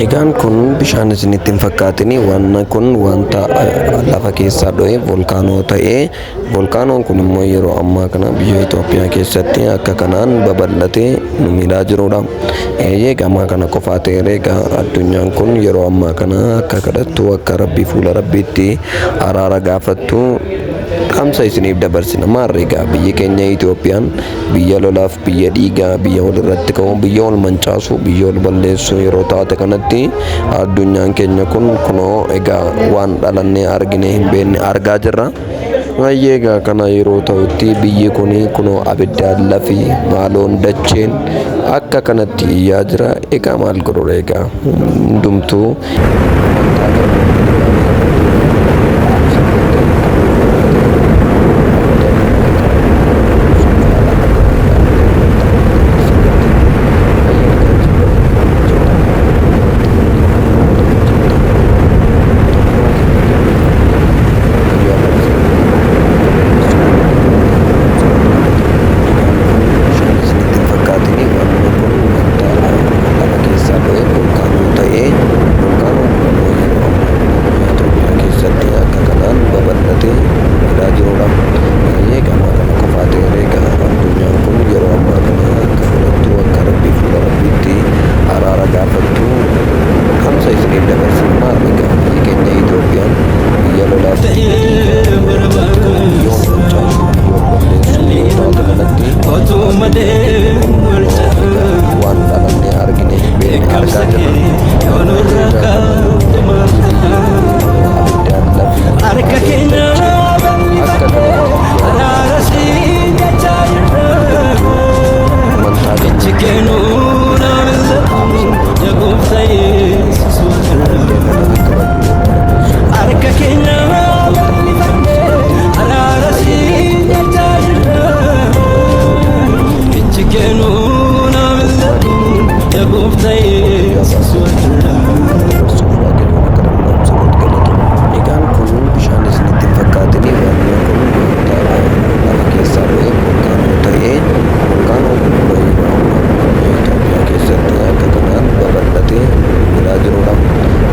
Egaan kun bishaan isinitti hin fakkaatini. Wanna kun wanta lafa keessaa dho'e volkaanoo ta'ee, volkaanoon kun immoo yeroo ammaa kana biyya Itoophiyaa keessatti akka kanaan babal'atee nu miidhaa jirudha. Eeyyee, gamaa kana qofaa ta'eera. Egaa addunyaan kun yeroo ammaa kana akka kadhattu, akka Rabbii fuula Rabbiitti araara gaafattu dhaamsa isiniif dabarsina. Maarree egaa biyyi keenya Itoophiyaan biyya lolaaf, biyya dhiigaa, biyya wal irratti ka'u, biyya wal mancaasu, biyya wal balleessu yeroo taate kanatti addunyaan keenya kun kunoo egaa waan dhalannee arginee hin beekne argaa jirra. Baay'ee egaa kana yeroo ta'utti biyyi kun kunoo abiddaan lafi maaloon dacheen akka kanatti iyyaa jira. Egaa maal godhudha egaa hundumtuu amantaa isinitti hin fakkaatini. Wanni kun wanta lafa keessaa ba'e volkaanoo ta'ee, volkaanoon kun immoo yeroo ammaa kana biyya Itoophiyaa keessatti akka kanaan babal'atee miidhaa jirudha. Eeyyee, gamaa kana qofaa ta'eera. Egaa addunyaan kun yeroo ammaa kana akka fudhattu, akka Rabbii fuula Rabbiitti araara gaafattu dhaamsa isiniif dabarsina. Maal egaa biyyi keenya Itoophiyaan biyya lolaaf, biyya dhiigaa, biyya walirratti ka'u, biyya wal mancaasu, biyya wal balleessu yeroo taate kanatti Otuu malee wal egaa waan dhalannee argine hin beekne Dheekkamsa argaa jirra. kee yoo nurra kaa'e maal ta'a? Abiddaan lafi Harka maaloon keenya dacheen akka bal'ifannee kanatti iyyaa araara siin jechaa jirra. hundumtuu amantaa Ijji qabnu kee nuun haa mil'atu yaa gooftaa Yesuus abidda waaqarra. kana akka Rabbi nurraa dabarsuuf Harka araara keenya kadhadhaa. bal'ifannee araara siin jechaa jirra. Ijji kee nuun haa mil'atu yaa gooftaa Yesuus waaqarra. Dabarsuuf Waaqayyoon akka danda'umsa godhu galatoomaa. Egaan kun bishaan isinitti hin fakkaatini. Wanni kun wanta lafa keessaa ba'e volkaanoo ta'ee, volkaanoon kun immoo yeroo ammaa kana biyya Itoophiyaa keessatti akka kanaan babal'atee miidhaa jirudha.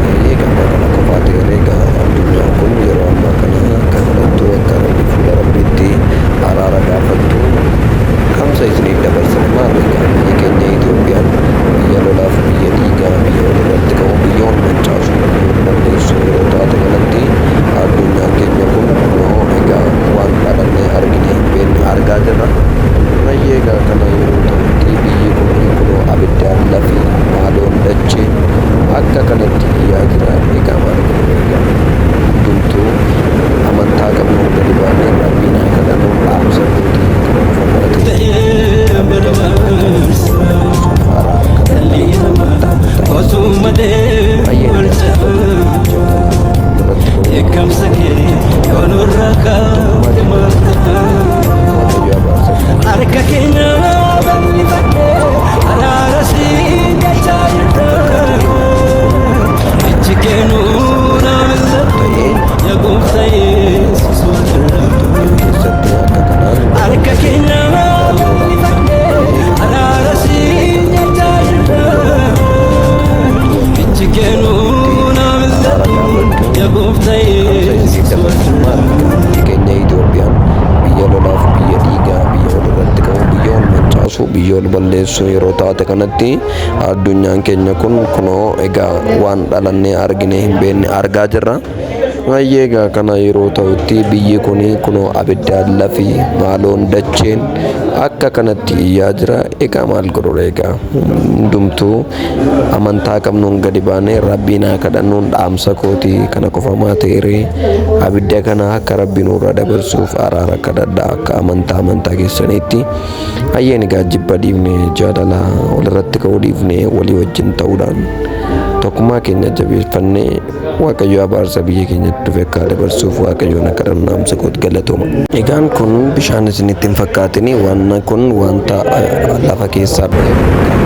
Eeyyee, gamaa kana qofaa ta'eera. Egaa addunyaan kun yeroo ammaa kana akka kadhattu, akka Rabbi fuula Rabbiitti araara gaafattu dhaamsa isiniif dabarsina. Maal egaa biyyi keenya Itoophiyaan biyya lolaaf, biyya dhiigaa, biyya wal irratti ka'u, biyya wal mancaasu, biyya wal balleessu yeroo taate kanatti addunyaan keenya kun kunoo egaa waan dhalannee argine hin beekne argaa jirra. Baay'ee egaa kana yeroo ta'utti biyyi kun kunoo abiddaan lafi maaloon dacheen akka kanatti iyyaa jira. Egaa maal godhudha egaa hundumtuu amantaa qabnuun gadi baanee Rabbiin haa kadhannu dhaamsa kootii kana qofa maatee Ta'ee abidda kana akka Rabbi barbaachisa. nurraa dabarsuuf araara kadhadhaa Dhalli akka namaa amantaa amantaa otuu keessanitti. malee Baay'ee wal egaa ca'a. irratti ka'uu Dheekkamsa kee yoo nurra tokkummaa kaa'e keenya maal ta'a? Waaqayyo abaarsa Harka keenya bal'ifannee araara siin jechaa jirra. Ijji kee nuun haa mil'atu ta'ee yaa gooftaa Yesuus waaqarra. Itoophiyaa keessatti akka kanaan Harka babal'atee keenya miidhaa jirudha. bal'ifannee araara siin jechaa jirra. Ijji kee nuun haa araara mil'atu gaafattu yaa gooftaa dhaamsa isiniif Yesuus dabarsina. waaqarra. Maal egaa biyyi keenya Itoophiyaan biyya lolaaf, biyya dhiigaa, biyya wal irratti ka'u, biyya wal mancaasu, biyya wal balleessu yeroo taate kanatti addunyaan keenya kun kunoo egaa waan dhalannee argine hin beekne argaa jirra. Baay'ee egaa kana yeroo ta'utti biyyi kun kunoo abiddaan lafi maaloon dacheen akka kanatti iyyaa jira. Egaa maal godhudha egaa hundumtuu amantaa qabnuun gadi baanee Rabbiin haa kadhannuun dhaamsa kootii kana qofa maateeree abidda kana akka Rabbi nurraa dabarsuuf araara kadhadhaa akka amantaa amantaa keessaniitti. Hayyeen egaa jibba dhiifne, jaalala walirratti ka'uu dhiifne, walii wajjin ta'uudhaan tokkummaa keenya jabeeffannee Waaqayyo abaarsa biyya keenyatti dhufe akka dabarsuuf Waaqayyoon akka dhaamsa kooti galatooma. Egaan kun bishaan isinitti hin fakkaatini. Wanna kun wanta lafa keessaa dho'e.